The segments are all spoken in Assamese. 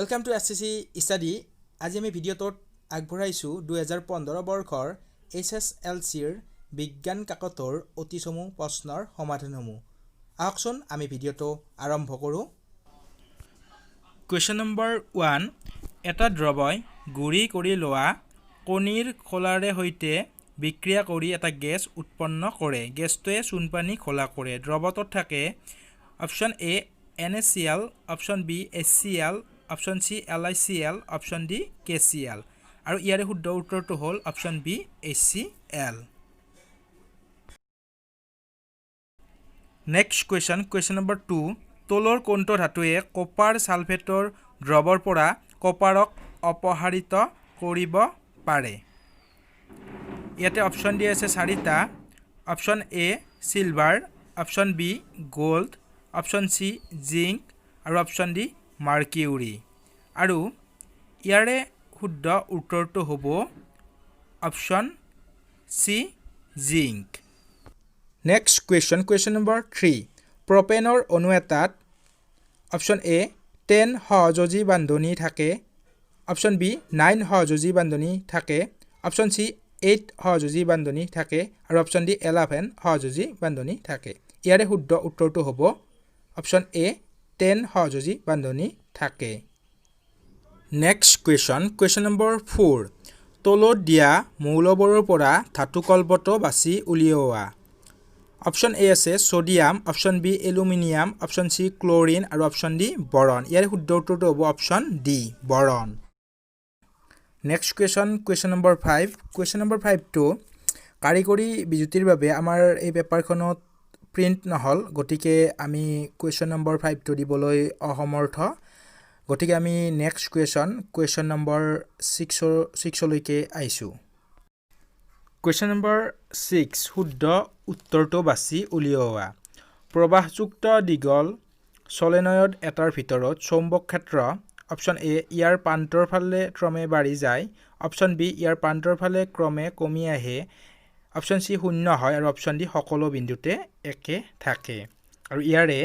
Welcome to SCC Study. আজি আমি ভিডিঅ'টোত আগবঢ়াইছোঁ 2015 বৰ্ষৰ এইচএছএলচিৰ বিজ্ঞান কাকতৰ অতি চমু প্ৰশ্নৰ সমাধানসমূহ। আহকচোন, আমি ভিডিঅ'টো আৰম্ভ কৰোঁ। কুৱেশ্যন নম্বৰ 1, এটা দ্ৰৱই গুড়ি কৰি লোৱা কণীৰ খোলাৰে সৈতে বিক্ৰিয়া কৰি এটা গেছ উৎপন্ন কৰে। গেছটোৱে চূণপানী ঘোলা কৰে। দ্ৰৱটোত থাকে option A NaCl, option B HCl, option C LiCl, option D KCl। আৰু ইয়াৰে শুদ্ধ উত্তৰটো হ'ল option B HCl। Next question, question number 2, তলৰ কোনটো ধাতুৱে কপাৰ ছালফেটৰ দ্ৰৱৰ পৰা কপাৰক অপসাৰিত কৰিব পাৰে? ইয়াতে অপশ্যন দিয়া আছে চাৰিটা, option A silver, option B gold, option C zinc আৰু অপশ্যন ডি মাৰ্কিউৰি। আৰু ইয়াৰে শুদ্ধ উত্তৰটো হ'ব option C zinc। Next question, question number 3, প্ৰপেনৰ অণু এটাত অপশ্যন এ 10 সহযোজী বান্ধনি থাকে, অপশ্যন বি 9 সহযোজী বান্ধনি থাকে, অপশ্যন চি 8 সহযোজী বান্ধনি থাকে আৰু অপশ্যন ডি 11 সহযোজী বান্ধনি থাকে। ইয়াৰে শুদ্ধ উত্তৰটো হ'ব অপশ্যন এ 10 সহযোজী বান্ধনি থাকে। Next question, question number 4, তলত দিয়া মৌলবোৰৰ পৰা ধাতুকল্পটো বাছি উলিওৱা। অপশ্যন এ আছে sodium, option B aluminium, option C chlorine আৰু অপশ্যন ডি বৰণ। ইয়াৰে শুদ্ধ উত্তৰটো হ'ব option D boron. Next question, question number 5। Question number 5টো কাৰিকৰী বিজুতিৰ বাবে আমাৰ এই পেপাৰখনত প্ৰিণ্ট নহ'ল, গতিকে আমি কুৱেশ্যন নম্বৰ 5টো দিবলৈ অসমৰ্থ। গতিকে আমি নেক্সট কুৱেশ্যন, কুৱেশ্যন নম্বৰ 6লৈকে আহিছোঁ। কুৱেশ্যন নম্বৰ 6, শুদ্ধ উত্তৰটো বাছি উলিওৱা। প্ৰবাহযুক্ত দীঘল চলেনয়ড এটাৰ ভিতৰত চৌম্বক ক্ষেত্ৰ অপশ্যন এ ইয়াৰ প্ৰান্তৰ ফালে ক্ৰমে বাঢ়ি যায়, অপশ্যন বি ইয়াৰ প্ৰান্তৰ ফালে ক্ৰমে কমি আহে, অপশ্যন চি শূন্য হয় আৰু অপশ্যন ডি সকলো বিন্দুতে একে থাকে। আৰু ইয়াৰে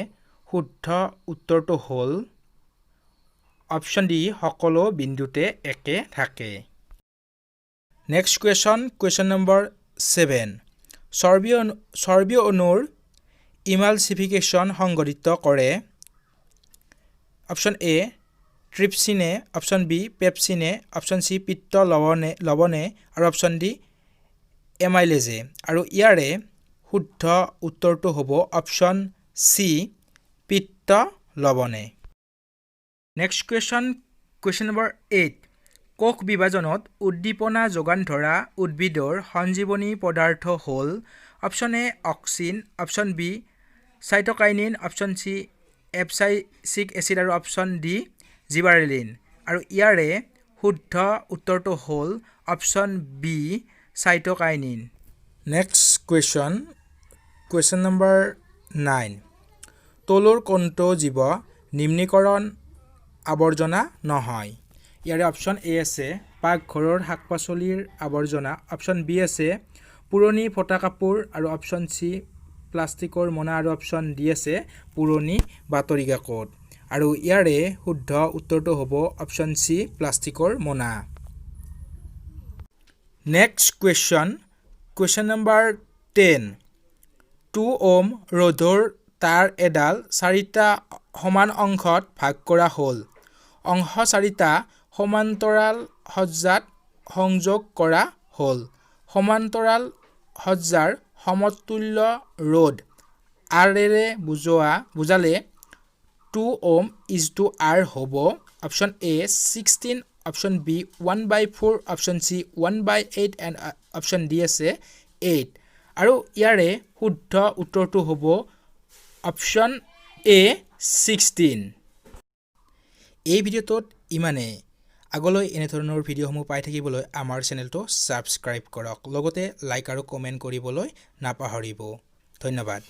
শুদ্ধ উত্তৰটো হ'ল অপশ্যন ডি সকলো বিন্দুতে একে থাকে। Next question, question number 7, চৰ্বি অণুৰ ইমালচিফিকেশ্যন সংঘটিত কৰে অপশ্যন এ ট্ৰিপচিনে, অপশ্যন বি পেপচিনে, অপশ্যন চি পিত্ত লৱণে আৰু অপশ্যন ডি এমাইলেজে। আৰু ইয়াৰে শুদ্ধ উত্তৰটো হ'ব অপশ্যন চি পিত্ত লৱণে। Next question, question number 8, কোষ বিভাজনত উদ্দীপনা যোগান ধৰা উদ্ভিদৰ সঞ্জীৱনী পদাৰ্থ হ'ল option A auxin, option B cytokinin, option C abscisic acid আৰু অপশ্যন ডি জিবাৰেলিন। আৰু ইয়াৰে শুদ্ধ উত্তৰটো হ'ল option B cytokinin. Next question, question number 9, তলৰ কোনটো জীৱ নিম্নীকৰণ আৱৰ্জনা নহয়? ইয়াৰে অপশ্যন এ আছে পাকঘৰৰ শাক পাচলিৰ আৱৰ্জনা, অপশ্যন বি আছে পুৰণি ফটা কাপোৰ আৰু অপশ্যন চি প্লাষ্টিকৰ মোনা আৰু অপশ্যন ডি আছে পুৰণি বাতৰি কাকত। আৰু ইয়াৰে শুদ্ধ উত্তৰটো হ'ব অপশ্যন চি প্লাষ্টিকৰ মোনা। Next question, question number 10, 2 ohm ৰোধৰ তাঁৰ এডাল চাৰিটা সমান অংশত ভাগ কৰা হ'ল। অংশ চাৰিটা সমান্তৰাল সজ্জাত সংযোগ কৰা হ'ল। সমান্তৰাল সজ্জাৰ সমতুল্য ৰোধ আৰেৰে বুজালে 2 ohm is two R হ'ব option A 16, option B 1/4, option C 1/8 and option D আছে 8। আৰু ইয়াৰে শুদ্ধ উত্তৰটো হ'ব অপশ্যন এ 16। এই ভিডিঅ'টোত ইমানেই। আগলৈ এনেধৰণৰ ভিডিঅ'সমূহ পাই থাকিবলৈ আমাৰ চেনেলটো ছাবস্ক্ৰাইব কৰক, লগতে লাইক আৰু কমেণ্ট কৰিবলৈ নাপাহৰিব। ধন্যবাদ।